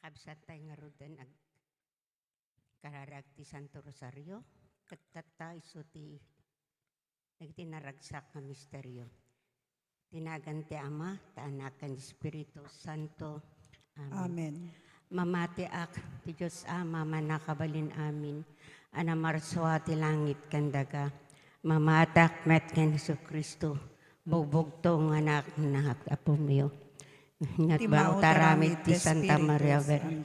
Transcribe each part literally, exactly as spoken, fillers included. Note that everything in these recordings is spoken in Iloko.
Kabsat tayo nga ruden ag-, kararag ti Santo Rosario, ket tatta isu ti dagiti naragsak nga misterio. Ti nagan ti Ama, ti Anak, ken Espiritu Santo. Amen. Amen. Mamatiak ti Dios Ama, Mannakabalin-amin, a namarsua ti langit ken daga. Mamatiak met ken Jesu-Cristo, bugbugtong nga Anak nga Apomi. Ti mautaramid ti Santa Maria Virgen.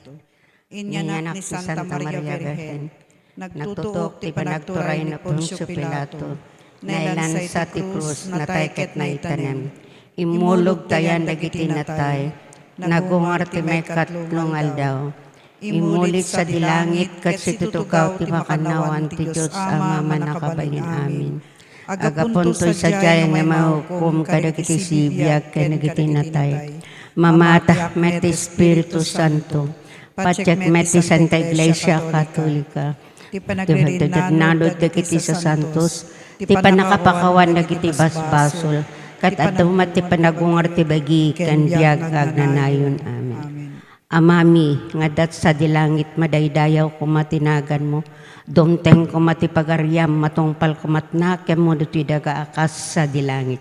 Inyanak ni Santa Maria Virgen. Nagtutuok ti panagturay ni Poncio Pilato. Nailansa ti krus, natay ket naitanem. Immulog ti ayan dagiti natay. Nagungar ti maikatlo nga aldaw. Immuli sadi langit ket situtugaw ti makannawan ti Dios Ama, Mannakabalin-amin. Agapunto sadiay nga manghukom kadagiti sibibiag ken dagiti natay. Mamatiak met ti Espiritu Santo. Patiek met ti Santa Iglesia Katolika. Ti panagririnanon dagiti sasantos. Ti pannakapakawan dagiti basbasol. Ket adu met ti panagungar ti bagi ken biag nga agnanayon. Amen. Amami nga adda sadi langit, madaydayaw koma ti naganmo. Dumteng koma ti pagariam, matungpal koma ti nakemmo ditoy daga a kas sadi langit.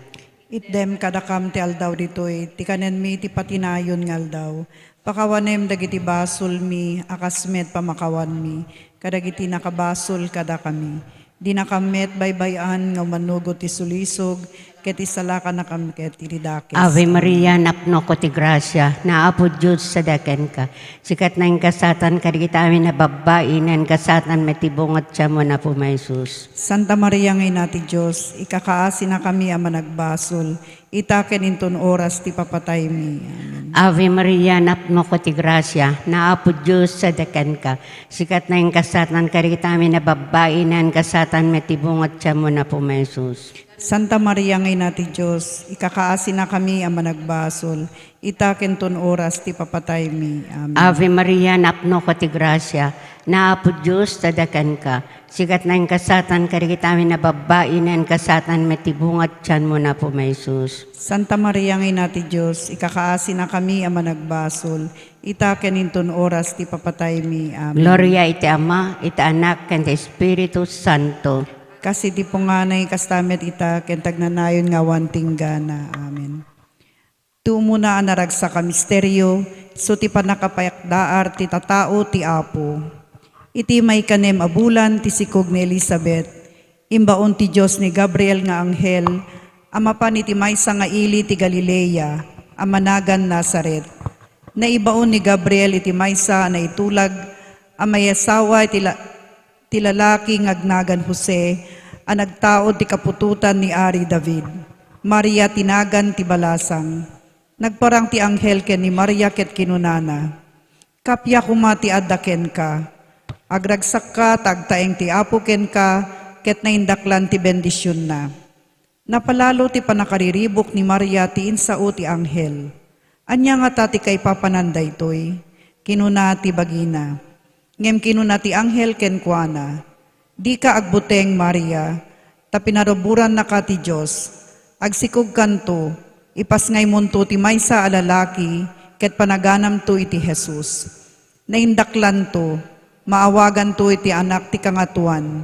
Itdem kadakam ti aldaw ditoy, ti kanenmi ti patinayon nga aldaw. Pakawanem dagiti basolmi a kas met pamakawanmi kadagiti nakabasol kadakami. Dinakam met baybay-an nga umanugot ti sulisog, ket isalakanakam ket iti dakes. Ave Maria, napnoko ti grasia, ni Apo Dios sadi kenka. Sika ti naingasatan kadagiti amin a babbai, naingasatan met ti bunga ti tiammo, Apo mi Jesus. Santa Maria nga Ina ti Dios, ikakaasinakami a managbasol, ita ken inton oras ti papataymi. Amen. Ave Maria, napnoko ti grasia, ni Apo Dios sadi kenka. Sika ti naingasatan kadagiti amin a babbai, naingasatan met ti bunga ti tiammo, Apo mi Jesus. Santa Maria nga Ina ti Dios, ikakaasinakami a managbasol, ita ken ton oras ti papataymi. Amen. Ave Maria, napnoko ti grasia, ni Apo Dios sadi kenka. Sika ti naingasatan kadagiti amin a babbai, naingasatan met ti bunga ti tiammo, Apo mi Jesus. Santa Maria nga Ina ti Dios, ikakaasinakami a managbasol, ita ken inton oras ti papataymi. Amen. Gloria iti Ama, iti Anak, ken ti Espiritu Santo. Kas iti punganay, kasta met ita, ken ti agnanayon nga awan tinggana. Amen. Ti umuna a naragsak a misterio, isu ti pannakapayakdaar ti tatao ti Apo. Iti maikanem a bulan ti sikog ni Elisabet, imbaon ti Dios ni Gabriel nga anghel a mapan iti maysa nga ili ti Galilea a managan Nazaret. Naibaon ni Gabriel iti maysa a naitulag a maiasawa iti la-, ti lalaki nga agnagan Jose a nagtaud ti kaputotan ni Ari David. Maria ti nagan ti balasang. Nagparang ti anghel ken ni Maria ket kinunana, "Kappia koma ti adda kenka. Agragsakka ta agtaeng ti Apo kenka ket naindaklan ti bendisionna." Napalalo ti pannakariribuk ni Maria ti insao ti anghel. "Ania ngata ti kaipapanan daytoy?" kinuna ti bagina. Ngem kinuna ti anghel kenkuana, "Dika agbuteng, Maria, ta pinaruborannaka ti Dios. Agsikogkanto, ipasngaymonto ti maysa a lalaki, ket panaganamto iti Jesus. Naindaklanto, maawaganto iti Anak ti Kangatoan.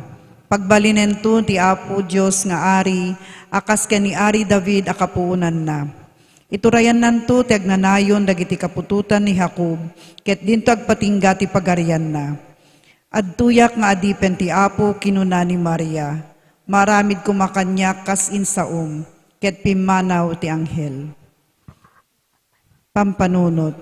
Pagbalinento ti Apo Dios nga Ari, a kas ken ni Ari David a kapuonanna. Iturayannanto ti agnanayon dagiti kaputotan ni Jacob, ket dinto agpatingga ti pagarianna. Adtoyak nga adipen ti Apo," kinuna ni Maria. "Maaramid koma kaniak kas insaom," ket pimmanaw ti anghel. Pampanunot.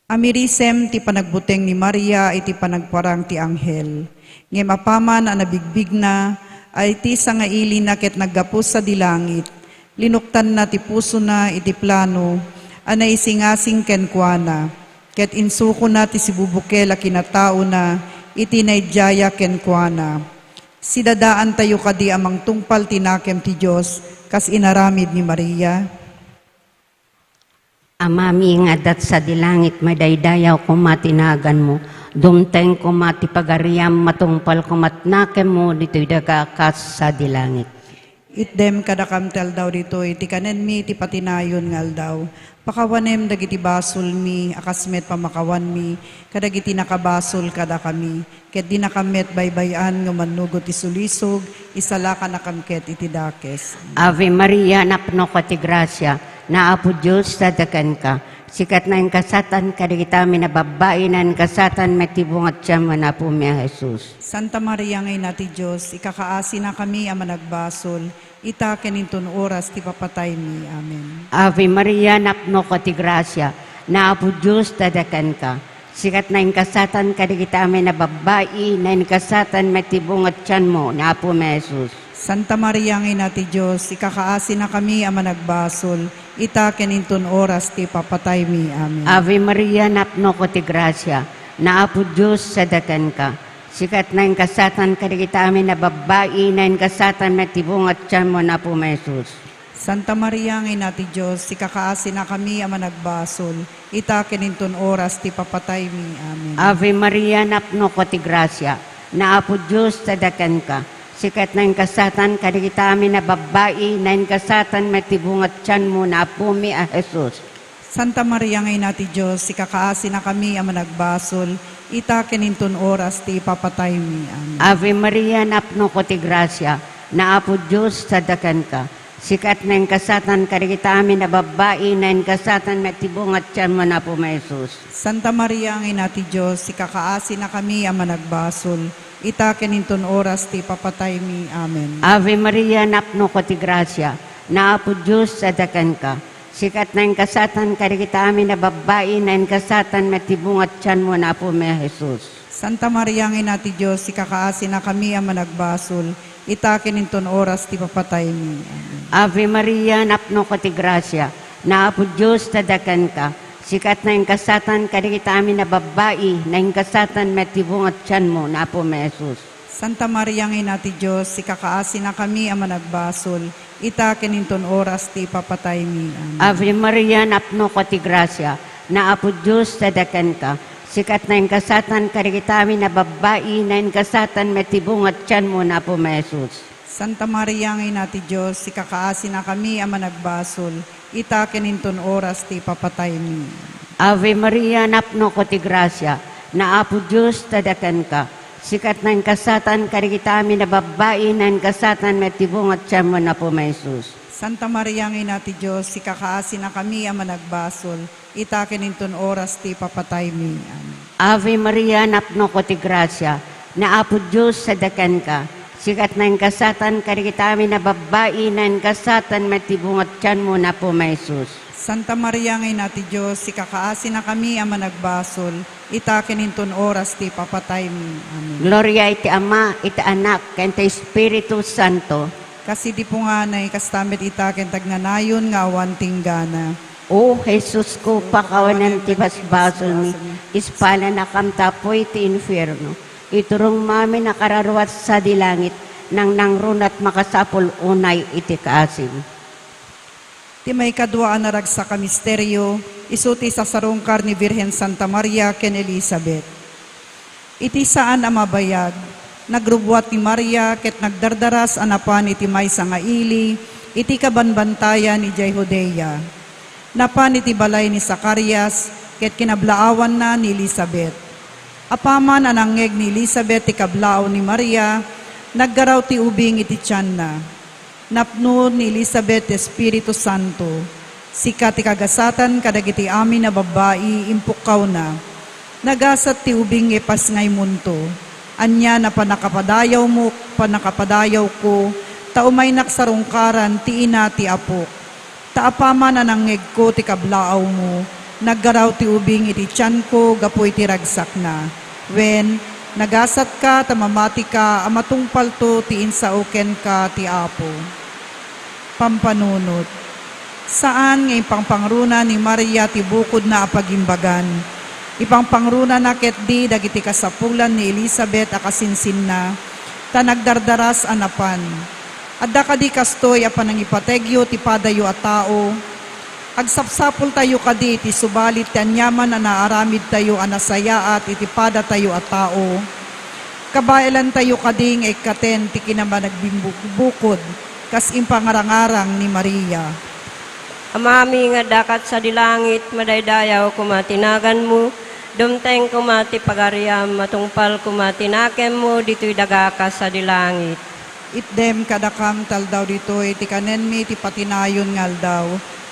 Amirisem ti panagbuteng ni Maria iti panagparang ti anghel. Ngem apaman a nabigbigna a iti sangailina ket naggapu sadi langit, linuktanna ti pusona iti plano a naisingasing kenkuana, ket insukona ti sibubukel a kinataona iti naidiaya kenkuana. Sidadaantayo kadi a mangtungpal ti nakem ti Dios kas inaramid ni Maria? Amami nga adda sadi langit, madaydayaw koma ti naganmo. Dumteng koma ti pagariam, matungpal koma ti nakemmo ditoy daga a kas sadi langit. Itdem kadakam ti aldaw ditoy ti kanenmi ti patinayon nga aldaw. Pakawanem dagiti basolmi a kas met pamakawanmi kadagiti nakabasol kadakami, ket dinakam met baybay-an nga mannugot ti sulisog, isalakanakam ket iti dakes. Ave Maria, napnoka ti grasia, ni Apo Dios sadakanka. Sika ti nainkasadan kadagiti amin a babbai, nainkasadan met ti bunga ti tianmo ni Apomi a Jesus. Santa Maria nga Ina ti Dios, ikakaasinakami a managbasol, ita ken inton oras ti papataymi. Amen. Ave Maria, napnoka ti grasia, ni Apo Dios sadakanka. Sika ti nainkasadan kadagiti amin a babbai, nainkasadan met ti bunga ti tianmo ni Apomi a Jesus. Santa Maria nga Ina ti Dios, ikakaasinakami a managbasol, ita ken inton oras ti papataymi. Amen. Ave Maria, napnoka ti grasia, ni Apo Dios sadakanka. Sika ti nainkasadan kadagiti amin a babbai, nainkasadan met ti bunga ti tianmo ni Apomi a Jesus. Santa Maria nga Ina ti Dios, ikakaasinakami a managbasol, ita ken inton oras ti papataymi. Amen. Ave Maria, napnoka ti grasia, ni Apo Dios sadakanka. Sika ti nainkasadan kadagiti amin a babbai, nainkasadan met ti bunga ti tianmo ni Apomi a Jesus. Santa Maria nga Ina ti Dios, ikakaasinakami a managbasol, ita ken inton oras ti ipapataymi. Amen. Ave Maria, napnoka ti grasia, ni Apo Dios sadakanka. Sika ti nainkasadan kadagiti amin a babbai, nainkasadan met ti bunga ti tianmo ni Apomi a Jesus. Santa Maria nga Ina ti Dios, ikakaasinakami a managbasol, ita ken inton oras ti ipapataymi. Amen. Ave Maria, napnoka ti grasia, ni Apo Dios sadakanka. Sika ti nainkasadan kadagiti amin a babbai, nainkasadan met ti bunga ti tianmo ni Apomi a Jesus. Santa Maria nga Ina ti Dios, ikakaasinakami a managbasol, ita ken inton oras ti papataymi. Amen. Ave Maria, napnoka ti grasia, ni Apo Dios sadakanka. Sika ti nainkasadan kadagiti amin a babbai, nainkasadan met ti bunga ti tianmo ni Apomi a Jesus. Santa Maria nga Ina ti Dios, ikakaasinakami a managbasol, ita ken inton oras ti ipapataymi. Amen. Ave Maria, napnoka ti grasia, ni Apo Dios sadakanka. Sika ti nainkasadan kadagiti amin a babbai, nainkasadan met ti bunga ti tianmo ni Apomi a Jesus. Santa Maria nga Ina ti Dios, ikakaasinakami a managbasol, ita ken inton oras ti ipapataymi. Ave Maria, napnoka ti grasia, ni Apo Dios sadakanka. Sika ti nainkasadan kadagiti amin a babbai, nainkasadan met ti bunga ti tianmo ni Apomi a Jesus. Santa Maria nga Ina ti Dios, ikakaasinakami a managbasol, ita ken inton oras ti ipapataymi. Amen. Ave Maria, napnoka ti grasia, ni Apo Dios sadakanka. Sika ti nainkasadan kadagiti amin a babbai, nainkasadan met ti bunga ti tianmo ni Apomi a Jesus. Santa Maria nga Ina ti Dios, ikakaasinakami a managbasol, ita ken inton oras ti ipapataymi. Amen. Gloria iti Ama, iti Anak, ken ti Espiritu Santo. Kas idi punganay, kasta met ita ken ti agnanayon nga awan tinggana. O Jesusko, pakawanem ti basbasolmi, ispalanakam ta apuy ti infierno. Iturongmo amin a kararua sadi langit, nangnangruna ti makasapul unay iti kaasim. Ti maikadua a naragsak a misterio, isu ti isasarungkar ni Birhen Santa Maria ken Elisabet. Iti saan a mabayag, nagrubbuat ni Maria ket nagdardaras a napan iti maysa nga ili iti kabanbantayan idiay Judea. Napan iti balay ni Zacarias ket kinablaawanna ni Elisabet. Apaman a nangngeg ni Elisabet ti kablaaw ni Maria, naggaraw ti ubing iti tianna. Napno ni Elisabet ti Espiritu Santo. Sika ti kagasatan kadagiti amin a babbai, impukkawna. Nagasat ti ubing nga ipasngaymonto. Ania a pannakapadayawmo, pannakapadayawko, ta umaynak sarungkaran ti ina ti Apok. Ta apaman a nangngegko ti kablaawmo, naggaraw ti ubing iti tianko gapu iti ragsakna. Wen, nagasatka ta mamatika a matungpalto ti insao kenka ti Apo. Pampanunot. Saan nga impangpangruna ni Maria ti bukodna a pagimbagan. Ipangpangrunana ketdi dagiti kasapulan ni Elisabet a kasinsinna, ta nagdardaras a napan. Adda kadi kastoy a panangipategyo ti padayo a tao? Agsapsapultayo kadi iti subalit ti aniaman a naaramidtayo a nasayaat iti padatayo a tao? Kabaelantayo kadi nga ikkaten ti kinamanagbinbugbukod Kas impangarangarang ni Maria. Amami nga adda sadi langit, madaydayaw koma ti naganmo, dumteng koma ti pagariam, matungpal koma ti nakemmo ditoy daga kas sadi langit. Itdem kadakam ti aldaw ditoy ti kanenmi ti patinayon nga aldaw.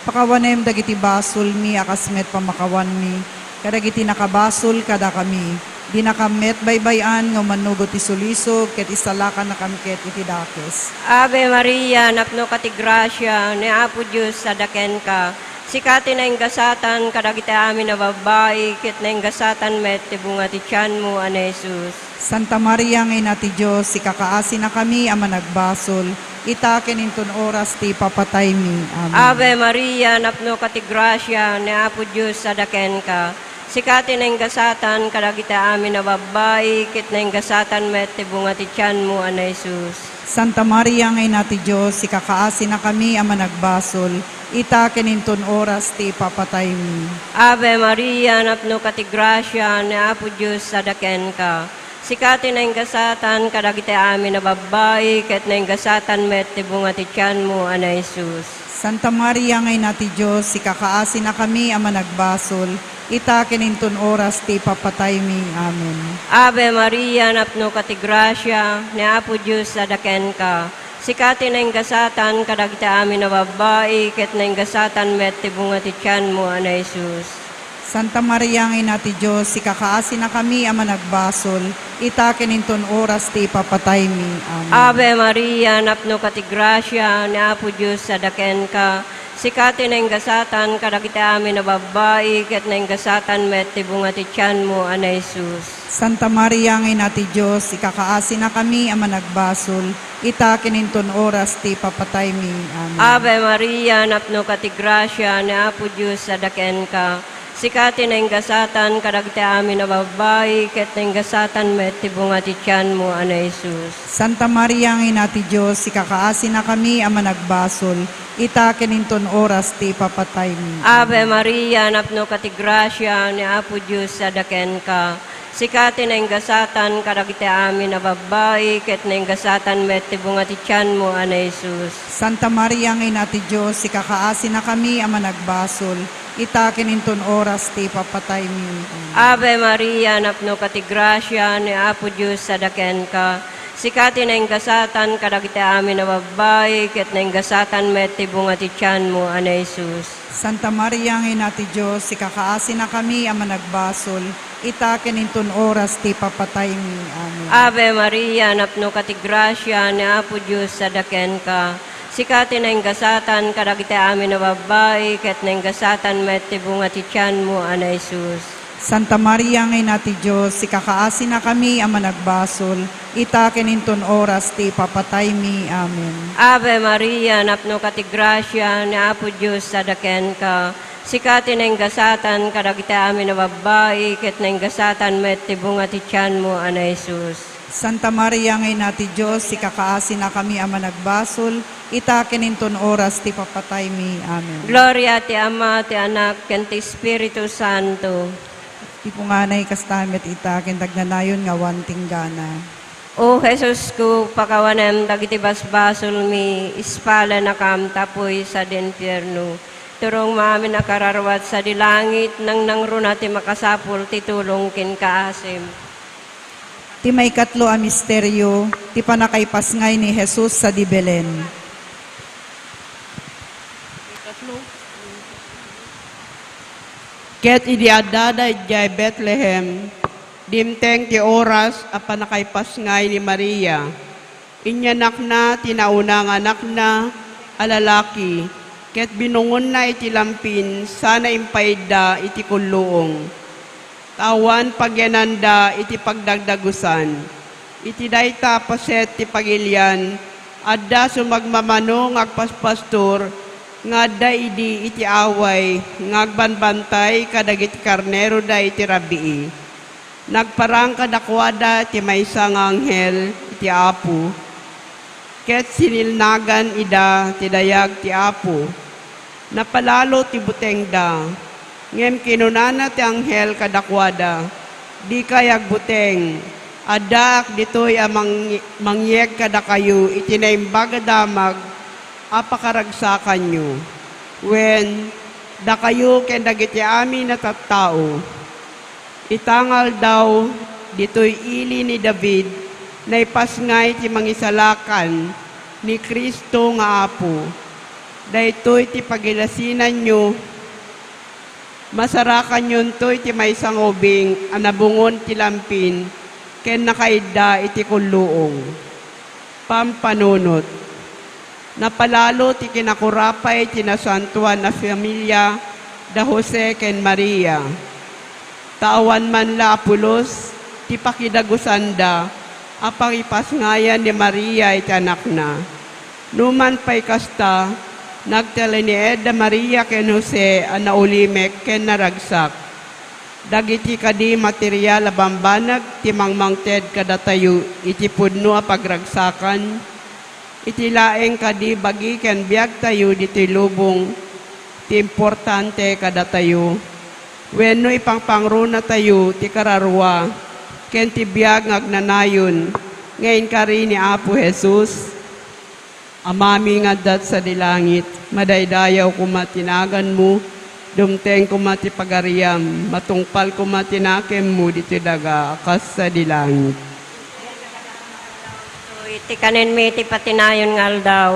Pakawanem dagiti basolmi a kas met pamakawanmi kadagiti nakabasol kadakami. Dinakam met baybay-an nga umannugot ti sulisog ket isalakannakam ket iti dakes. Ave Maria, napnoka ti grasia, ni Apo Dios adda kenka. Sika ti naingasatan kadagiti amin a babbai, ket naingasatan met ti bunga ti tianmo a ni Jesus. Santa Maria nga Ina ti Dios, ikakaasinakami a managbasol, ita ken inton oras ti ipapataymi. Amen. Ave Maria, napnoka ti grasia, ni Apo Dios adda kenka. Sika ti naingasatan kadagiti amin a babbai, ket naingasatan met ti bunga ti tianmo a ni Jesus. Santa Maria nga Ina ti Dios, ikakaasinakami a managbasol, ita ken inton oras ti ipapataymi. Ave Maria, napnoka ti grasia, ni Apo Dios adda kenka. Sika ti naingasatan kadagiti amin a babbai, ket naingasatan met ti bunga ti tianmo a ni Jesus. Santa Maria nga Ina ti Dios, ikakaasinakami a managbasol, ita ken inton oras ti ipapataymi. Amen. Ave Maria, napnoka ti grasia, ni Apo Dios adda kenka. Sika ti naingasatan kadagiti amin a babbai, ket naingasatan met ti bunga ti tianmo a ni Jesus. Santa Maria nga Ina ti Dios, ikakaasinakami a managbasol, ita ken inton oras ti ipapataymi. Amen. Ave Maria, napnoka ti grasia, ni Apo Dios adda kenka. Sika ti naingasatan kadagiti amin a babbai, ket naingasatan met ti bunga ti tianmo a ni Jesus. Santa Maria nga Ina ti Dios, ikakaasinakami a managbasol, ita ken inton oras ti ipapataymi. Amen. Ave Maria, napnoka ti grasia, ni Apo Dios adda kenka. Sika ti naingasatan kadagiti amin a babbai, ket naingasatan met ti bunga ti tianmo a ni Jesus. Santa Maria nga Ina ti Dios, ikakaasinakami a managbasol, ita ken inton oras ti ipapataymi. Ave Maria, napnoka ti grasia, ni Apo Dios adda kenka. Sika ti naingasatan kadagiti amin a babbai, ket naingasatan met ti bunga ti tianmo a ni Jesus. Santa Maria nga Ina ti Dios, ikakaasinakami a managbasol, ita ken inton oras ti ipapataymi. Amen. Ave Maria, napnoka ti grasia, ni Apo Dios adda kenka. Sika ti naingasatan kadagiti amin a babbai, ket naingasatan met ti bunga ti tianmo a ni Jesus. Santa Maria nga Ina ti Dios, ikakaasinakami a managbasol, ita ken inton oras ti ipapataymi. Amen. Ave Maria, napnoka ti grasia, ni Apo Dios adda kenka. Sika ti naingasatan kadagiti amin a babbai, ket naingasatan met ti bunga ti tianmo a ni Jesus. Santa Maria nga Ina ti Dios, ikakaasinakami a managbasol, ita ken inton oras ti ipapataymi. Amen. Ave Maria, napnoka ti grasia, ni Apo Dios adda kenka. Sika ti naingasatan kadagiti amin a babbai, ket naingasatan met ti bunga ti tianmo a ni Jesus. Santa Maria nga Ina ti Dios, ikakaasinakami a managbasol, ita ken inton oras ti ipapataymi. Amen. Gloria ti Ama, ti Anak, ken ti Espiritu Santo. Ti punganay, kasta met ita ken ti agnanayon nga awan tinggana. O Jesusko, pakawanem dagiti basbasolmi, ispalanakam ta apuy sadi infierno. Turongmo amin a kararua sadi langit, nangnangruna ti makasapul ti tulong ken kaasim. Ti maikatlo a misterio, ti pannakaipasngay ni Jesus sadi Belen. Ket idi addada idiay Betlehem, dimteng ti oras a pannakaipasngay ni Maria. Inyanakna ti nauna nga anakna a lalaki, ket binungonna iti lampin sana impaidda iti kulluong. Ta awan pagyananda iti pagdagdagusan. Iti dayta a paset ti pagilian, adda sumagmamano nga agpaspastor nga adda idi iti away nga agbanbantay kadagiti karneroda iti rabii. Nagparang kadakuada ti maysa nga anghel iti Apo, ket sinilnagan ida ti dayag ti Apo. Napalalo ti butengda. Ngem kinunana ti anghel kadakuada, "Dikay agbuteng. Addaak ditoy a mang-, mangyeg kadakayo iti Naimbag a Damag a pakaragsakanyo, wen dakayo ken dagiti amin a tattao. Ita nga aldaw, ditoy ili ni David, naipasngay ti Mangisalakan, ni Cristo nga Apo. Daytoy ti pagilasinanyo, masarakanyonto iti maysa nga ubing a nabungon ti lampin ken nakaidda iti kulluong. Pampanunot. Napalalo ti kinakurapay ti nasantoan a familia da Jose ken Maria. Ta awan man la a pulos ti pakidagusanda a pangipasngayan ni Maria iti anakna. Numan pay kasta, nagtalinaed da Maria ken Jose a naulimek ken naragsak. Dagiti kadi material a bambanag ti mangmangted kadatayo iti pudno a pagragsakan, iti laeng kadi bagi ken biagtayo ditoy lubong ti importante kadatayo, wenno ipangpangronatayo ti kararua ken ti biag nga agnanayon nga inkari ni Apo Jesus? Amami nga adda sadi langit, madaydayaw koma ti naganmo, dumteng koma ti pagariam, matungpal koma ti nakemmo ditoy daga a kas sadi langit. Iti kanenmi ti patinayon nga aldaw,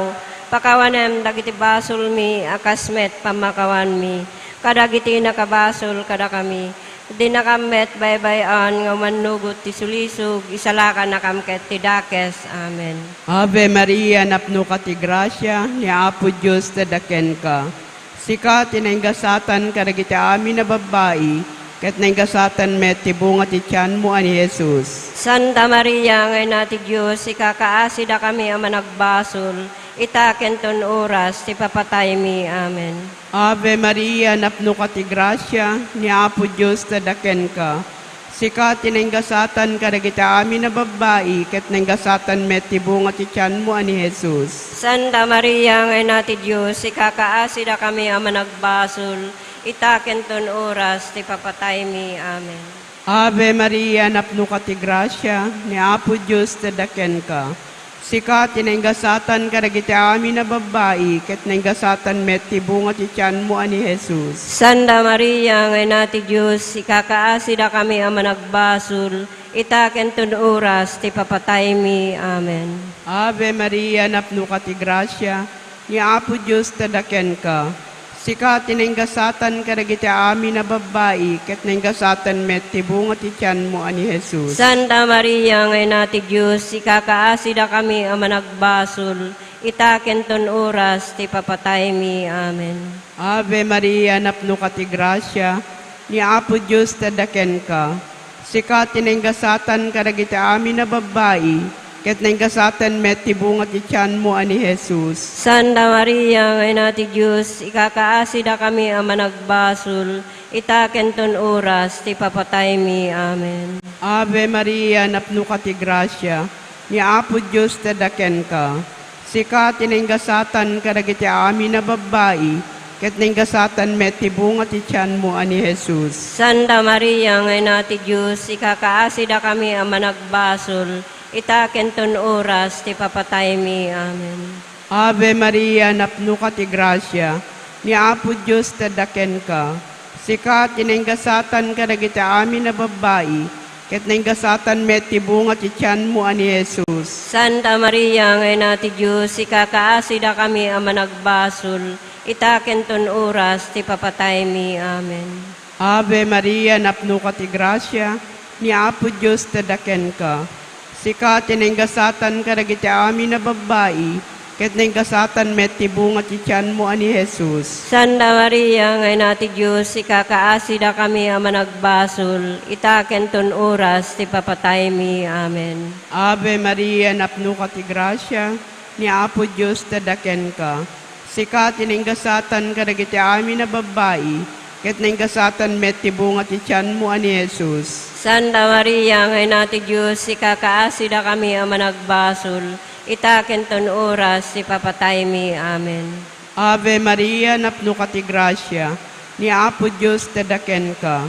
pakawanem dagiti basolmi a kas met pammakawanmi kadagiti nakabasol kadakami. Dinakam met baybay-an nga umannugot ti sulisog, isalakannakam ket ti dakes. Amen. Ave Maria, napnoka ti grasia, ni Apo Dios adda kenka. Sika ti nainggasatan kadagiti amin a babbai, ket nainggasatan met ti bunga ti tianmo a ni Jesus. Santa Maria nga Ina ti Dios, ikakaasidakami a managbasol, ita ken ton oras ti papataymi. Amen. Ave Maria, napnoka ti grasia, ni Apo Dios adda kenka. Sika ti nainggasatan kadagiti amin a babbai, ket nainggasatan met ti bunga ti tianmo a ni Jesus. Santa Maria nga Ina ti Dios, ikakaasidakami a managbasol, ita ken ton oras ti papataymi. Amen. Ave Maria, napnoka ti grasia, ni Apo Dios adda kenka. Sika ti nainggasatan kadagiti amin a babbai, ket nainggasatan met ti bunga ti tianmo a ni Jesus. Santa Maria nga Ina ti Dios, ikakaasidakami a managbasol, ita ken ton oras ti papataymi. Amen. Ave Maria, napnoka ti grasia, ni Apo Dios adda kenka. Sika ti nainggasatan kadagiti amin a babbai, ket nainggasatan met ti bunga ti tianmo a ni Jesus. Santa Maria nga Ina ti Dios, ikakaasidakami a managbasol, ita ken ton oras ti papataymi. Amen. Ave Maria, napnoka ti grasia, ni Apo Dios adda kenka. Sika ti nainggasatan kadagiti amin a babbai, ket nainggasatan met ti bunga ti tianmo a ni Jesus. Santa Maria nga Ina ti Dios, ikakaasidakami a managbasol, ita ken ton oras ti papataymi. Amen. Ave Maria, napnoka ti grasia, ni Apo Dios adda kenka. Sika ti nainggasatan kadagiti amin a babbai, ket nainggasatan met ti bunga ti tianmo a ni Jesus. Santa Maria nga Ina ti Dios, ikakaasidakami a managbasol, ita ken ton oras ti papataymi. Amen. Ave Maria, napnoka ti grasia, ni Apo Dios adda kenka. Sika ti nainggasatan kadagiti amin a babbai, ket nainggasatan met ti bunga ti tianmo a ni Jesus. Santa Maria nga Ina ti Dios, ikakaasidakami a managbasol, ita ken ton oras ti papataymi. Amen. Ave Maria, napnoka ti grasia, ni Apo Dios adda kenka. Sika ti nainggasatan kadagiti amin a babbai, ket nainggasatan met ti bunga ti tianmo a ni Jesus. Santa Maria nga Ina ti Dios, ikakaasidakami a managbasol, ita ken ton oras ti papataymi. Amen. Ave Maria, napnoka ti grasia, ni Apo Dios adda kenka. Sika ti nainggasatan kadagiti amin a babbai, ket nainggasatan met ti bunga ti tianmo a ni Jesus. Santa Maria nga Ina ti Dios, ikakaasidakami a managbasol, ita ken ton oras ti papataymi. Amen. Ave Maria, napnoka ti grasia, ni Apo Dios adda kenka.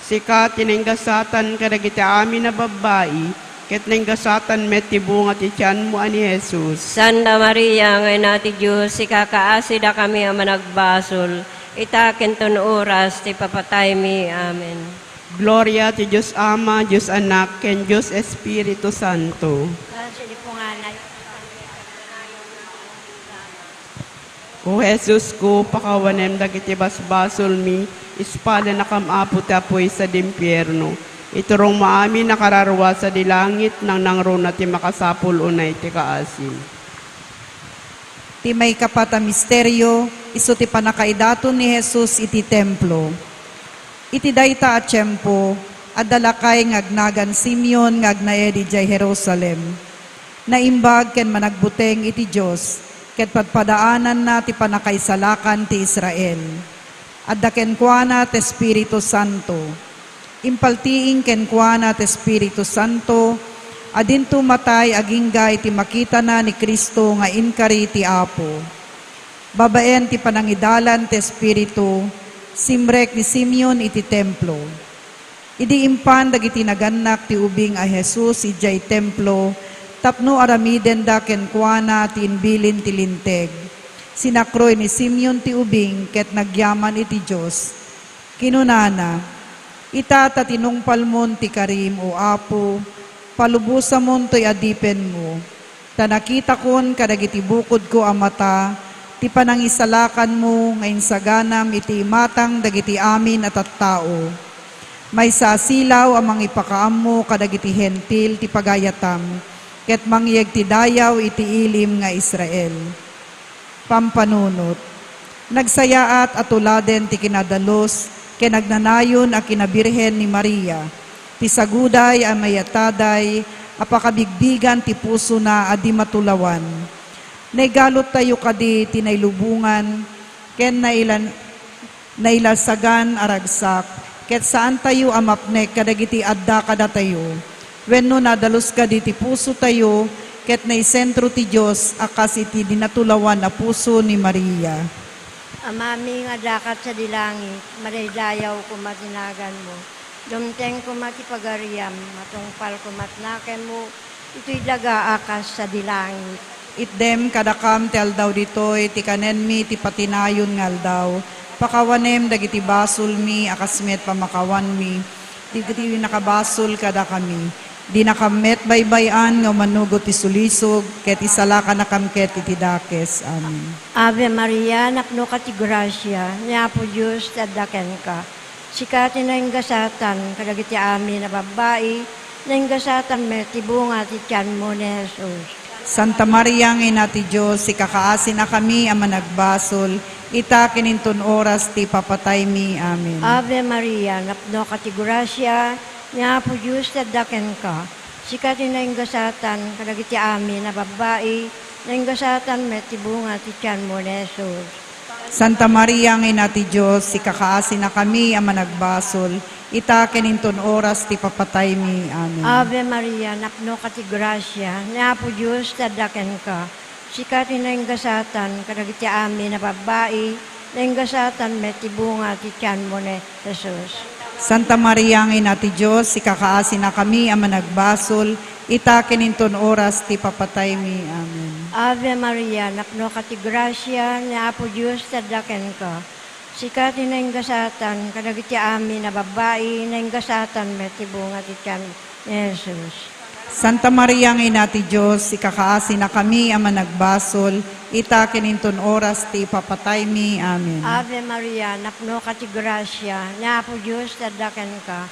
Sika ti nainggasatan kadagiti amin a babbai, Ket naingasatan met ti bunga ti tianmo a ni Jesus. Santa Maria nga Ina ti Dios, ikakaasidakami a managbasol, ita ken ton oras ti papataymi. Amen. Gloria ti Dios Ama, Dios Anak, ken Dios Espiritu Santo. Kasi di po nga na- O Jesusko, pakawanem dagiti basbasolmi, ispalanakam, Apo, ti apuy sadi impierno. Iturongmo amin a kararua sadi langit, nangnangruna ti makasapul unay ti kaasim. Ti maikapat a misterio, isu ti pannakaidaton ni Jesus iti templo. Iti dayta a tiempo, adda lakay nga agnagan Simeon nga agnaed idiay Jerusalem. Naimbag ken managbuteng iti Dios, ket padpadaananna ti pannakaisalakan ti Israel. Adda kenkuana ti Espiritu Santo. Impaltiing kenkuana ti Espiritu Santo a dinto matay agingga iti makitana ni Cristo nga inkari ti Apo. Babaen ti panangidalan ti Espiritu, simrek ni Simeon iti templo. Idi impan dagiti nagannak ti ubing a Jesus idiay templo tapno aramidenda kenkuana ti imbilin ti Linteg, sinakroy ni Simeon ti ubing ket nagyaman iti Dios. Kinunana, "Ita ta tinungpalmon ti karim, O Apo, palubosamon toy adipenmo. Ta nakitakon kadagiti bukodko a mata ti panangisalakanmo nga insaganam iti imatang dagiti amin a tattao. Maysa a silaw a mangipakaammo kadagiti Hentil ti pagayatam, ket mangyeg ti dayaw iti ilim nga Israel." Pampanunot. Nagsayaat a tuladen ti kinadalus ken agnanayon a kinabirhen ni Maria, ti saguday a mayataday a pakabigbigan ti pusona a di matulawan. Naigaluttayo kadi ti nailubongan ken nailan-, nailasagan a ragsak, ket saantayo a mapnek kadagiti adda kadatayo. Wenno nadalus kadi ti pusotayo, ket naisentro ti Dios a kas iti di natulawan a puso ni Maria. Amami nga adda sadi langit, madaydayaw koma ti naganmo. Dumteng koma ti pagariam, matungpal koma ti nakemmo, itoy daga a kas sadi langit. Itdem kadakam ti aldaw ditoy ti kanenmi ti patinayon nga aldaw. Pakawanem dagiti basolmi a kas met pamakawanmi dagiti nakabasol kadakami. Dinakam met baybay-an nga umanugot ti sulisog, ket isalakanakam ket iti dakes. Amen. Ave Maria, napnoka ti grasia, ni Apo Dios ti adda kenka. Sika ti naingasatan kadagiti amin a babbai, naingasatan met ti bunga ti tianmo ni Jesus. Santa Maria nga Ina ti Dios, ikakaasinakami a managbasol, ita ken inton oras ti papataymi. Amen. Ave Maria, napnoka ti grasia, ni Apo Dios ti adda kenka. Sika ti naingasatan kadagiti amin a babbai, naingasatan met ti bunga ti tianmo ni Jesus. Santa Maria nga Ina ti Dios, ikakaasinakami a managbasol, ita ken inton oras ti papataymi. Amen. Ave Maria, napnoka ti grasia, ni Apo Dios ti adda kenka. Sika ti naingasatan kadagiti amin a babbai, naingasatan met ti bunga ti tianmo ni Jesus. Santa Maria nga Ina ti Dios, ikakaasinakami a managbasol, ita ken inton oras ti papataymi. Amen. Ave Maria, napnoka ti grasia, ni Apo Dios ti adda kenka. Sika ti naingasatan kadagiti amin a babbai, naingasatan met ti bunga ti tianmo ni Jesus. Santa Maria nga Ina ti Dios, ikakaasinakami a managbasol, ita ken inton oras ti ipapataymi. Amen. Ave Maria, napnoka ti grasia, ni Apo Dios ti adda kenka.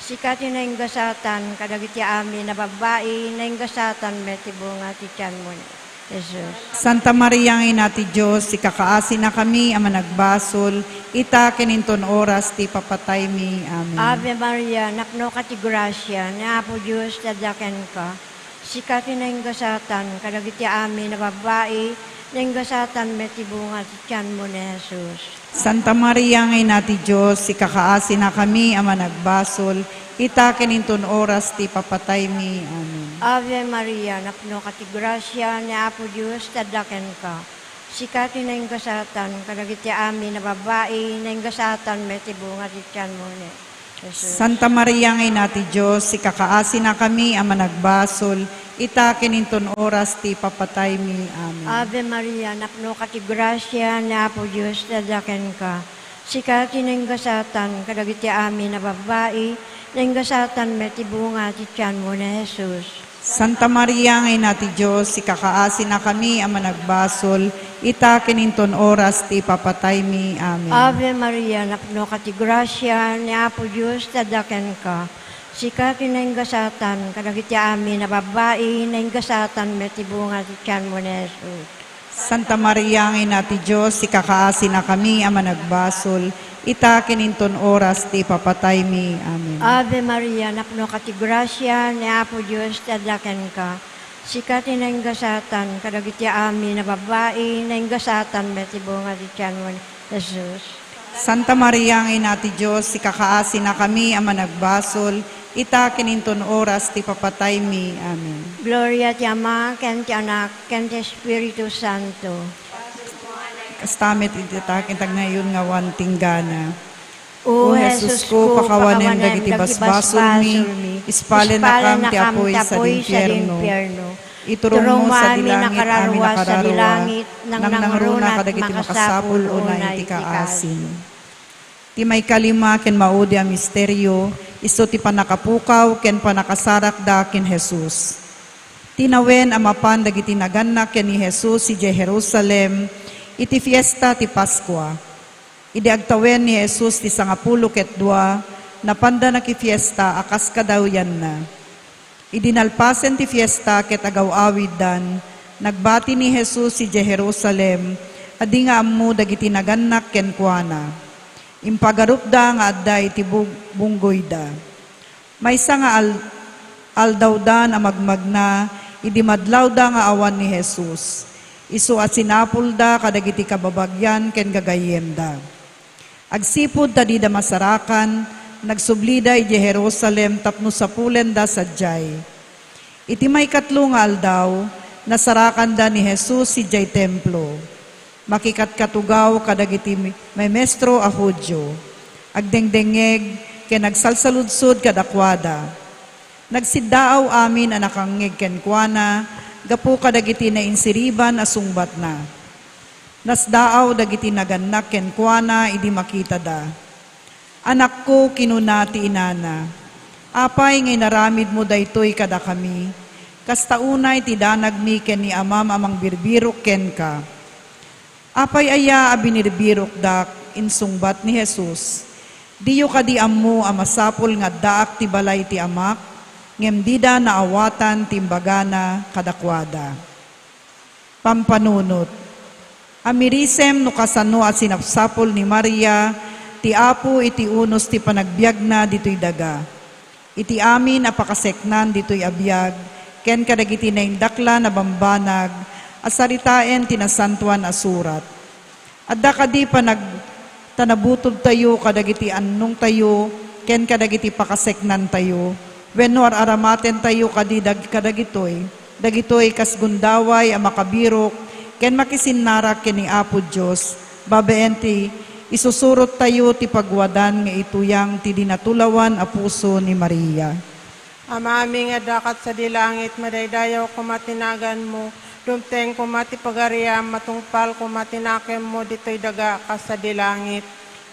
Sika ti naingasatan kadagiti amin a babbai, naingasatan met ti bunga ti tianmo ni Jesus. Santa Maria nga Ina ti Dios, ikakaasinakami a managbasol, ita ken inton oras ti papataymi. Amen. Ave Maria, napnoka ti grasia, ni Apo Dios ti adda kenka. Sika ti naingasatan kadagiti amin a babbai, naingasatan met ti bunga ti tianmo ni Jesus. Santa Maria nga Ina ti Dios, ikakaasinakami a managbasol, ita ken inton oras ti papataymi. Amen. Ave Maria, napnoka ti grasia, ni Apo Dios ti adda kenka. Sika ti naingasatan kadagiti amin a babbai, naingasatan met ti bunga ti tianmo ni Jesus. Santa Maria nga Ina ti Dios, ikakaasinakami a managbasol, ita ken inton oras ti ipapataymi. Amen. Ave Maria, napnoka ti grasia, ni Apo Dios ti adda kenka. Sika ti naingasatan kadagiti amin a babbai, naingasatan met ti bunga ti tianmo ni Jesus. Santa Maria nga Ina ti Dios, ikakaasinakami a managbasol, ita ken inton oras ti ipapataymi. Amen. Ave Maria, napnoka ti grasia, ni Apo Dios ti adda kenka. Sika ti naingasatan kadagiti amin a babbai, naingasatan met ti bunga ti tianmo ni Jesus. Santa Maria nga Ina ti Dios, ikakaasinakami a managbasol, ita ken inton oras ti ipapataymi. Amen. Ave Maria, napnoka ti grasia, ni Apo Dios ti adda kenka. Sika ti naingasatan kadagiti amin a babbai, naingasatan met ti bunga ti tianmo ni Jesus. Santa Maria nga Ina ti Dios, ikakaasinakami a managbasol, ita ken inton oras ti ipapataymi. Amen. Gloria ti Ama, ken ti Anak, ken ti Espiritu Santo. Kasta met iti takin tagnayon nga awan tinggana. O O Jesus ko, pakawanem dagiti basbasolmi, ispalennakam ti apuy sadi infierno. Iturongmo sadi langit amin a kararua, nangnangruna kadagiti makasapul unay iti kaasim. Ti maikalima ken maudi a misterio, isu ti pannakapukaw ken pannakasarakda ken Jesus. Tinawen a mapan dagiti nagannak ken ni Jesus idiay Jerusalem iti fiesta ti Paskua. Idi agtawen ni Jesus ti sangapulo ket dua, napanda nakifiesta a kas kadawyanna. Idi nalpasen ti fiesta ket agaw-awiddan, nagbati ni Jesus idiay Jerusalem a di nga ammo dagiti nagannak kenkuana. Impagarupda nga adda iti bug-, bunggoyda. Maysa nga al-, aldawdan a magmagna idi madlawda nga awan ni Jesus. Isu a sinapulda kadagiti kababagian ken gagayyemda. Agsipud ta dida masarakan, nagsublida idiay Jerusalem tapno sapulenda sadiay. Iti maikatlo nga aldaw, nasarakanda ni Jesus idiay Templo. Makikatkatugaw kadagiti maestro a Judio, agdengdengngeg ken agsalsaludsod kadakuada. Nagsiddaaw amin a nakangngeg kenkuana gapu kadagiti nainsiriban a sungbatna. Nasdaaw dagiti nagannak kenkuana idi makitada. "Anakko," kinuna ti inana, "apay nga inaramidmo daytoy kadakami? Kasta unay ti danagmi ken ni amam a mangbirbirok kenka." "Apay aya a binirbirokdak?" insungbat ni Jesus. "Diyo kadi ammo a masapul nga addaak ti balay ti Amak?" Ngem dida naawatan ti imbagana kadakuada. Pampanunot. Amirisem no kasano a sinapsapul ni Maria ti Apo iti unos ti panagbiagna ditoy daga. Iti amin a pakaseknan ditoy a biag, ken kadagiti naindaklan a bambanag a saritaen ti Nasantoan a Surat. Adda kadi panagtanabutobtayo kadagiti annongtayo ken kadagiti pakaseknantayo, wenno ar-aramatentayo kadi dag-, kadagitoy, dagitoy kas gundaway a makabirok ken makisinnarak ken ni Apo Dios, babaen ti isusurottayo ti pagwadan nga ituyang ti di natulawan a puso ni Maria. Amami nga adda kad sadi langit, madaydayaw koma ti naganmo, dumteng koma ti pagariam, matungpal koma ti nakemmo ditoy daga kas sadi langit.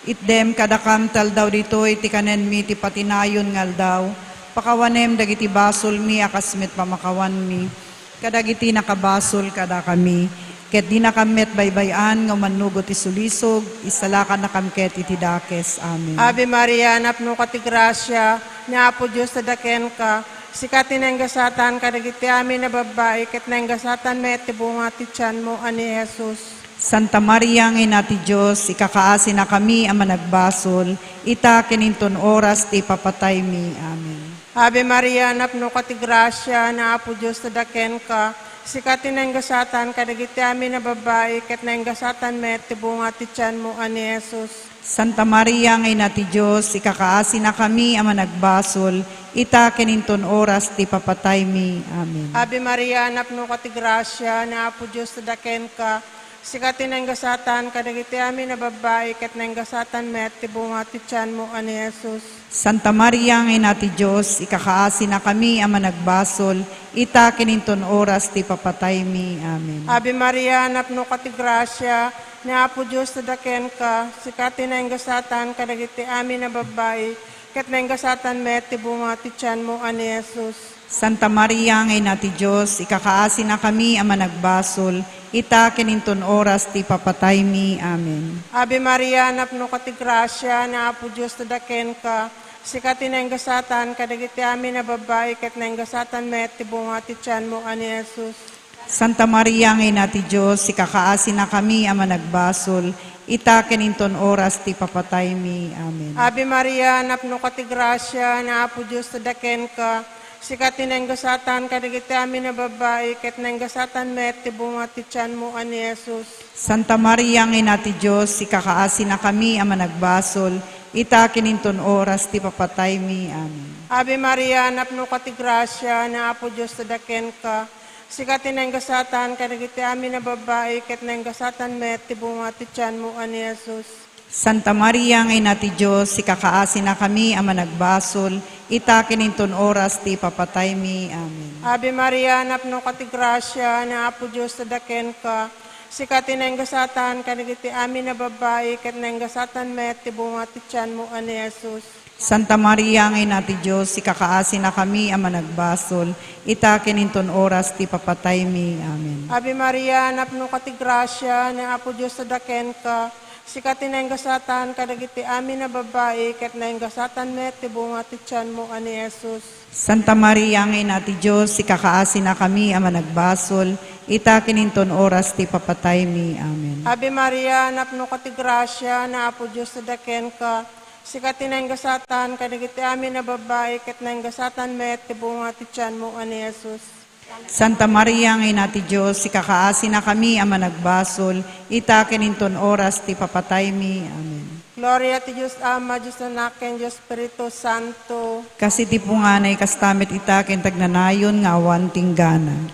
Itdem kadakam ti aldaw ditoy ti kanenmi ti patinayon nga aldaw. Pakawanem dagiti basolmi a kas met pamakawanmi kadagiti nakabasol kadakami, ket dinakam met baybay-an nga umannugot ti sulisog, isalakannakam ket iti dakes. Amen. Ave Maria, napnoka ti grasia, ni Apo Dios adda kenka. Sika ti naingasatan kadagiti amin a babbai, ket naingasatan met ti bunga ti tianmo a ni Jesus. Santa Maria nga Ina ti Dios, ikakaasinakami a managbasol, ita ken inton oras ti ipapataymi. Amen. Ave Maria, napnoka ti grasia, ni Apo Dios adda kenka. Sika ti naingasatan kadagiti amin a babbai, ket naingasatan met ti bunga ti tianmo a ni Jesus. Santa Maria nga Ina ti Dios, ikakaasinakami a managbasol, ita ken inton oras ti ipapataymi. Amen. Ave Maria, napnoka ti grasia, ni Apo Dios adda kenka. Sika ti nainggasatan kadagiti amin a babbai, ket nainggasatan met ti bunga ti tianmo a ni Jesus. Santa Maria nga Ina ti Dios, ikakaasinakami a managbasol, ita ken inton oras ti papataymi. Amen. Ave Maria, napnoka ti grasia, ni Apo Dios adda kenka, sika ti nainggasatan kadagiti amin a babbai, ket nainggasatan met ti bunga ti tianmo a ni Jesus. Santa Maria nga Ina ti Dios, ikakaasinakami a managbasol, ita ken inton oras ti papataymi. Amen. Ave Maria, napnoka ti grasia, ni Apo Dios adda kenka, sika ti nainggasatan kadagiti amin a babbai, ket nainggasatan met ti bunga ti tianmo a ni Jesus. Santa Maria nga Ina ti Dios, ikakaasinakami a managbasol, ita ken inton oras ti papataymi. Amen. Ave Maria, napnoka ti grasia, ni Apo Dios adda kenka, sika ti nainggasatan kadagiti amin a babbai, ket nainggasatan met ti bunga ti tianmo a ni Jesus. Santa Maria nga Ina ti Dios, ikakaasinakami a managbasol, ita ken inton oras ti papataymi. Amen. Ave Maria, napnoka ti grasia, ni Apo Dios adda kenka, sika ti nainggasatan kadagiti amin a babbai, ket nainggasatan met ti bunga ti tianmo a ni Jesus. Santa Maria nga Ina ti Dios, ikakaasinakami a managbasol, ita ken inton oras ti papataymi. Amen. Ave Maria, napnoka ti grasia, ni Apo Dios adda kenka, sika ti nainggasatan kadagiti amin a babbai, ket nainggasatan met ti bunga ti tianmo a ni Jesus. Santa Maria nga Ina ti Dios, ikakaasinakami a managbasol, ita ken inton oras ti papataymi. Amen. Ave Maria, napnoka ti grasia, ni Apo Dios adda kenka, sika ti nainggasatan kadagiti amin a babbai, ket nainggasatan met ti bunga ti tianmo a ni Jesus. Santa Maria nga Ina ti Dios, ikakaasinakami a managbasol, ita ken inton oras ti papataymi. Amen. Ave Maria, napnoka ti grasia, ni Apo Dios adda kenka, sika ti nainggasatan kadagiti amin a babbai, ket nainggasatan met ti bunga ti tianmo a ni Jesus. Santa Maria nga Ina ti Dios, ikakaasinakami a managbasol, ita ken inton oras ti papataymi. Amen. Gloria ti Dios Ama, Dios Anak, ken Dios Espiritu Santo. Kas iti punganay, kasta met ita ken ti agnanayon nga awan tinggana.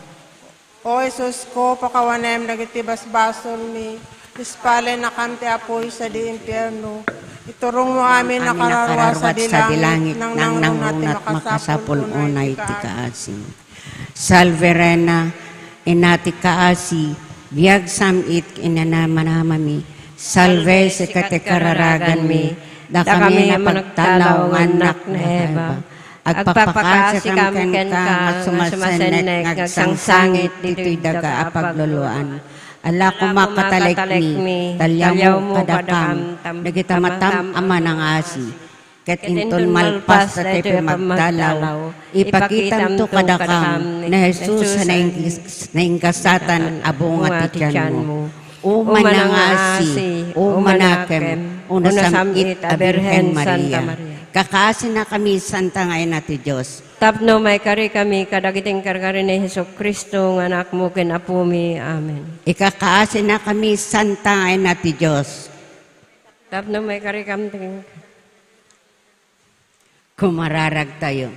O Jesus ko, pakawanem dagiti basbasolmi, ispalennakam ti apuy sadi impierno. Iturongmo amin a nakararua sadi langit, nangnangruna ti makasapul unay ti kaasim. Salve Reina, Ina ti kaasi, biag sam-it ken inamanamami. Salve, sika ti kararaganmi, dakami a managtalaw nga annak ni Eva. Agpapakaasikam kenka nga sumasennek nga agsangsangit ditoy daga a pagluluan. Ala koma katalekmi, ta liawmo kadakam dagiti matam a manangasi. Ket inton malpas daytoy a pamagdalaw, ipakitamto kadakam ni Jesus a naing-, nainggasatan a bunga ti tianmo. O manangasi, o manakem, o nasam-it a Birhen Maria. Kakasinakami, Santa nga Ina ti Dios. Tapno maikarikami kadagiti inkarkari ni Jesu-Cristo nga Anakmo ken Apomi. Amen. Ikakaasinakami, Santa nga Ina ti Dios. Tapno maikarikam ti Kumararagtayo.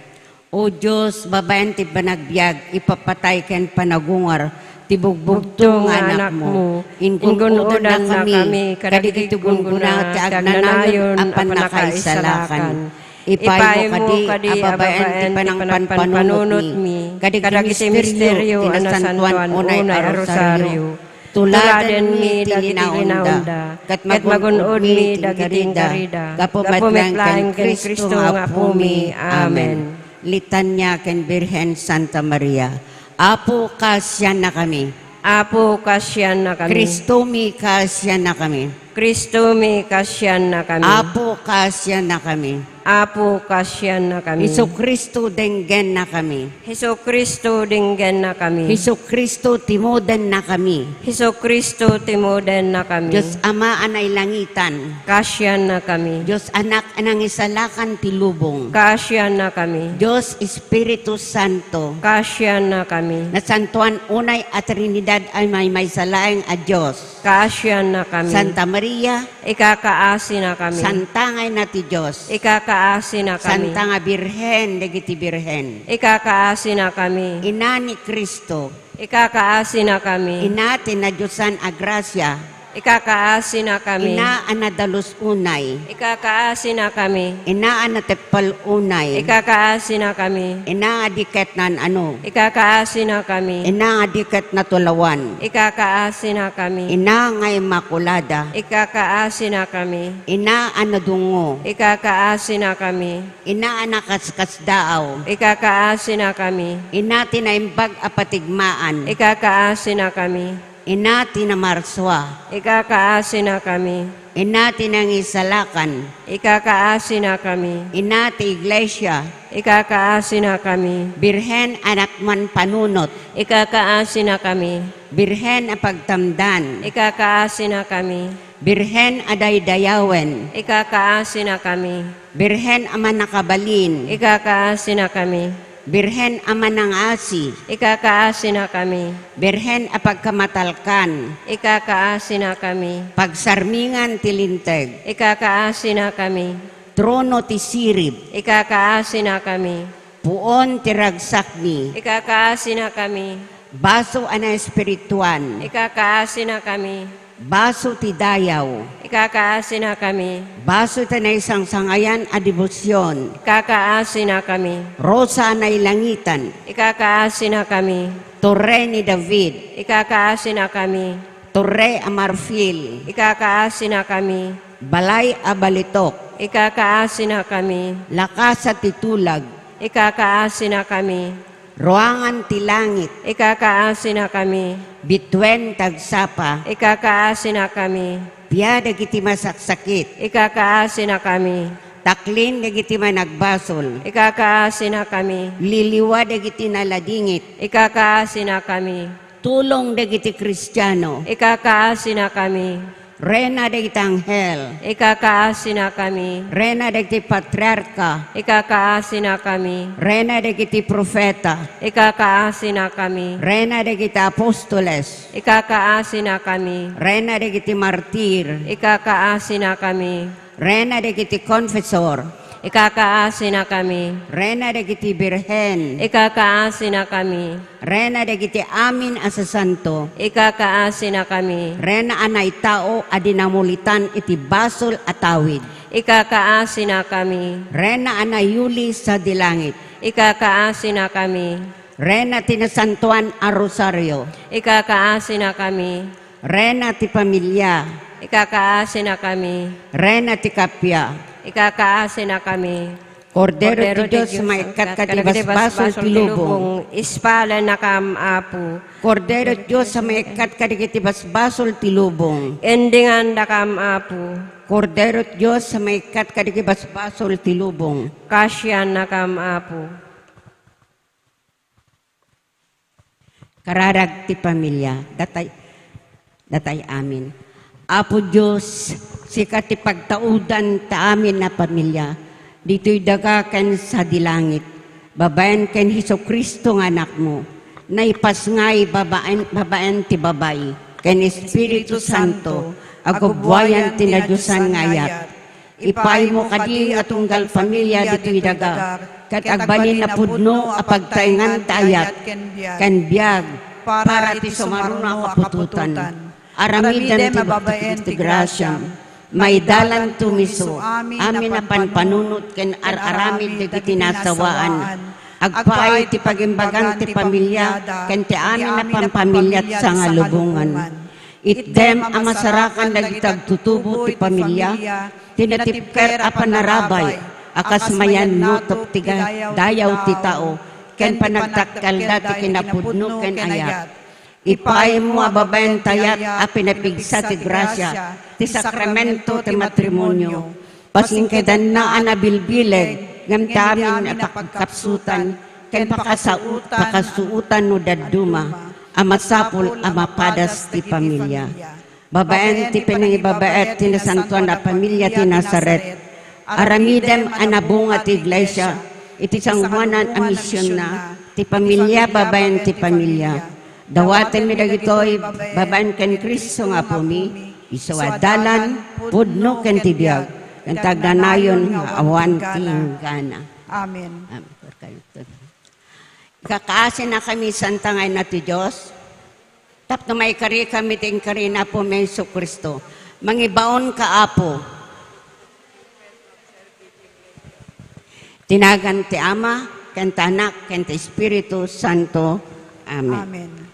O Dios, babaen ti panagbiag, ipapatay ken panagungar ti bugbugto nga Anakmo. Ingun-odannakami kadagiti gungguna ti agnanayon a pannakaisalakan. Ipaymo kadi a babaen ti panangpanpanunotmi kadagiti misterio a nasantoan unay a rosario. Tuladenmi dagiti kinaunda, ket magun-odmi dagiti inkarida, gapu met laeng ken Cristo nga Apomi. Amen. Litania ken Birhen Santa Maria. Apo, kaasiannakami. Apo, kaasiannakami. Cristomi, kaasiannakami. Cristomi, kaasiannakami. Apo, kaasiannakami. Apo, kaasiannakami. Jesu-Cristo, denggennakami. Jesu-Cristo, denggennakami. Jesu-Cristo, timodennakami. Jesu-Cristo, timodennakami. Dios Ama a nailangitan. Kaasiannakami. Dios Anak a nangisalakan ti lubong. Kaasiannakami. Dios Espiritu Santo. Kaasiannakami. Nasantoan unay a Trinidad a maymaysa laeng a Dios. Kaasiannakami. Santa Maria. Ikakaasinakami. Santa nga Ina ti Dios. Ikakaasinakami. Santa nga Birhen dagiti birhen. Ikakaasinakami. Ina ni Cristo. Ikakaasinakami. Ina ti nadiosan a grasia. Ikakaasinakami. Ina a nadalus unay. Ikakaasinakami. Ina a nateppel unay. Ikakaasinakami. Ina a di ket naan-ano. Ikakaasinakami. Ina a di ket natulawan. Ikakaasinakami. Ina nga Immaculada. Ikakaasinakami. Ina a nadungngo. Ikakaasinakami. Ina a nakaskasdaaw. Ikakaasinakami. Ina ti naimbag a patigmaan. Ikakaasinakami. Ina ti namarsua. Ikakaasinakami. Ina ti nangisalakan. Ikakaasinakami. Ina ti iglesia. Ikakaasinakami. Birhen a natmanpanunot. Ikakaasinakami. Birhen a pagtamdan. Ikakaasinakami. Birhen a daydayawen. Ikakaasinakami. Birhen a mannakabalin. Ikakaasinakami. Birhen a manangasi. Ikakaasinakami. Birhen a pagkamatalkan. Ikakaasinakami. Pagsarmingan ti linteg. Ikakaasinakami. Trono ti sirib. Ikakaasinakami. Puon ti ragsakmi. Ikakaasinakami. Baso a naespirituan. Ikakaasinakami. Baso ti dayaw. Ikakaasinakami. Baso ti naisangsangayan a debosion. Ikakaasinakami. Rosa a nailangitan. Ikakaasinakami. Torre ni David. Ikakaasinakami. Torre a marfil. Ikakaasinakami. Balay a balitok. Ikakaasinakami. Lakasa ti tulag. Ikakaasinakami. Ruangan ti langit. Ikakaasinakami. Bituen ti agsapa. Ikakaasinakami. Pia dagiti masaksakit. Ikakaasinakami. Taklin dagiti managbasol. Ikakaasinakami. Liliwa dagiti naladingit. Ikakaasinakami. Tulong dagiti Kristiano. Ikakaasinakami. Rena dagiti anghel. Ikakaasinakami. Rena dagiti patriarka. Ikakaasinakami. Rena dagiti profeta. Ikakaasinakami. Rena dagiti apostoles. Ikakaasinakami. Rena dagiti martir. Ikakaasinakami. Rena dagiti konfesor. Ikakaasinakami. Rena dagiti birhen. Ikakaasinakami. Rena dagiti amin a sasanto. Ikakaasinakami. Rena a naitao a di namulitan iti basol a tawid. Ikakaasinakami. Rena a nayuli sadi langit. Ikakaasinakami. Rena ti nasantoan a rosario. Ikakaasinakami. Rena ti pamilia. Ikakaasinakami. Rena ti kappia. Ikakaasinakami. Kordero ti Dios, maikkat kadagiti basbasol ti lubong. Ispalennakam, Apo. Kordero ti Dios, maikkat kadagiti basbasol ti lubong. Endingandakam, Apo. Kordero ti Dios, maikkat kadagiti basbasol ti lubong. Kasiannakam, Apo. Kararag ti pamilia, datay, datay amin. Apo Dios, sika ti pagtaudan ta amin a pamilia, ditoy daga ken sadi langit, babaen ken Jesu-Cristo nga Anakmo, naipasngay babaen, babaen ti babay, ken Espiritu Santo, agubbuayan ti nadiosan nga ayat. Ipaaymo kadi a tunggal pamilia ditoy daga, ket agbalin a pudno a pagtaengan ta ayat ken biag para ti sumaruno a kaputotan. Aramidem ti babaen ti grasiam. Maidalan tumiso amin a panpanunot ken ar-aramid dagiti nasawaan. Agpaay ti pagimbagan ti pamilia ken ti amin a panpamiliat sangalubongan. Itdem a masarakan dagiti agtutubo ti pamilia, ti natipker a panarabay a kas mayannutop ti ga-, dayaw ti tao, ken panagtakkelda ti kinapudno ken ayat. Ipaaymo a babaen ti ayat a pinapigsa ti grasia, ti sakramento ti matrimonio, pasingkedanna a nabilbileg ngem ti amin a pagkapsutan ken pakasaut-, pakasuotan no dadduma a masapul a mapadas ti pamilia. Babaen ti pinangibabaet ti Nasantoan a Pamilia ti Nazaret, aramidem a nabunga ti Iglesia iti sangoanan a misionna ti pamilia babaen ti pamilia. Dawatenmi dagitoy babaen ken Cristo nga Apomi, isu a dalan, pudno ken ti biag, ken ti agnanayon nga awan ti inggana. Amen. Amen. Kakaasina kami, Santa nga Ina ti Dios, tapno maikari kami ti inkari ni Apo mi Jesu-Cristo. Mangibaon ka, Apo. Ti nagan ti Ama, ken ti Anak, ken ti Espiritu Santo. Amen. Amen.